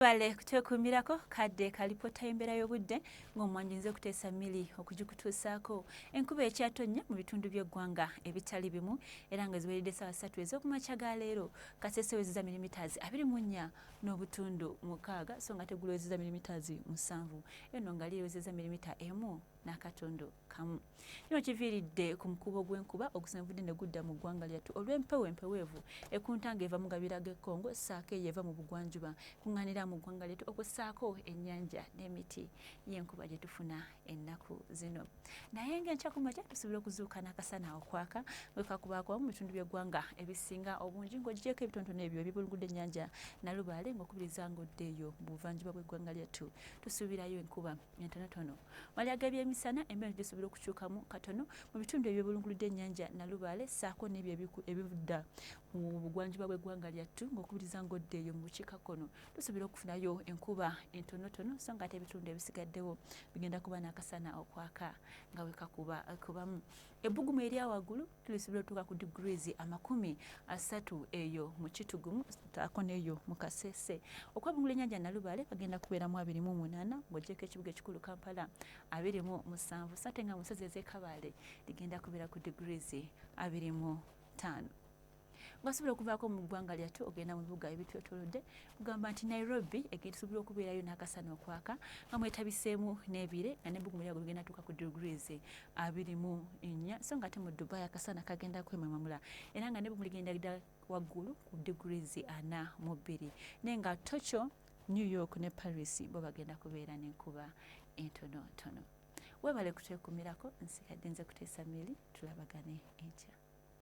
Bale kutwekuumirako kadde kalipota y'embeera y'obudde ng'omwanji nze kuteesa mili okugikutuusaako. Enkuba ekyatonnya mu bitundu by'eggwanga ebitali bimu era nga ziweredde essaawa ssatu ez'okumakya ga leero Kasese wezeza milimitazi 24.6 so nga Tegulu wezeza milimitazi 7 eno nga Lira wezeza milimita 1.1. Kino kiviiridde ku mukubo gw'enkuba ogusenvudde ne gudda mu ggwanga lyattu olw'empewo empeweevu ekunta ng'eva mu gabira g'e Congo ssaako eyo eva mu bugwanjuba kuŋŋaanira mu ggwanga lyattu okussaako ennyanja n'emiti y'enkuba gye tufuna ennaku zino. Naye ng'enkya ku makya tusobola okuzuuka n'akasana okwaka bwe kakubaako mu bitundu by'eggwanga ebisinga obungi ng'oggyeeko ebitonotono ebyo ebibulungudde ennyanja Nalubaale ng'okubiriza ng'odda eyo mu buvanjuba bw'eggwanga lyattu tusuubirayo enkuba entonotono. Malya g'ebyemisana embeera gisobola okukyukamu katono mu bitundu ebyebulunguludde ennyanja Nalubaale ssaako n'ebyo ebivudda mu bugwanjuba bw'eggwanga lyattu ng'okubiriza ng'odda eyo mu bukiikakkono tusobola okufunayo enkuba entonotono so nga ate ebitundu ebisigaddewo bigenda kuba n'akasana okwaka nga wekakuba kubamu ebbugumu erya waggulu tulisobola otuuka ku degrees 30 eyo mu Kitugumu saako n'eyo mu Kasese. Okwebungula ennyanja Nalubaale bagenda kubeeramu 28 ng'ogyeko ekibuga ekikulu Kampala 27 so ate nga mu nsozi ez'e Kabaale ligenda kubeera ku degrees 25. Ng'osobola okuvaako mu ggwanga lyattu ogenda mu bibuga ebitwetoolodde kugamba nti Nairobi esobola okubeerayo n'akasana okwaka nga mwetabiseemu n'ebire nga n'ebbugumu lyago ligenda tuuka ku degrees 24 so nga ate mu Dubai akasana kagenda kwemamamula era nga n'ebbugumu ligenda dda waggulu ku degrees 42 naye nga Tokyo, New York ne Paris bo bagenda kubeera n'enkuba entonotono. Weebale kutwekuumirako nsigadde nze Kuteesa Milly tulabagane enkya.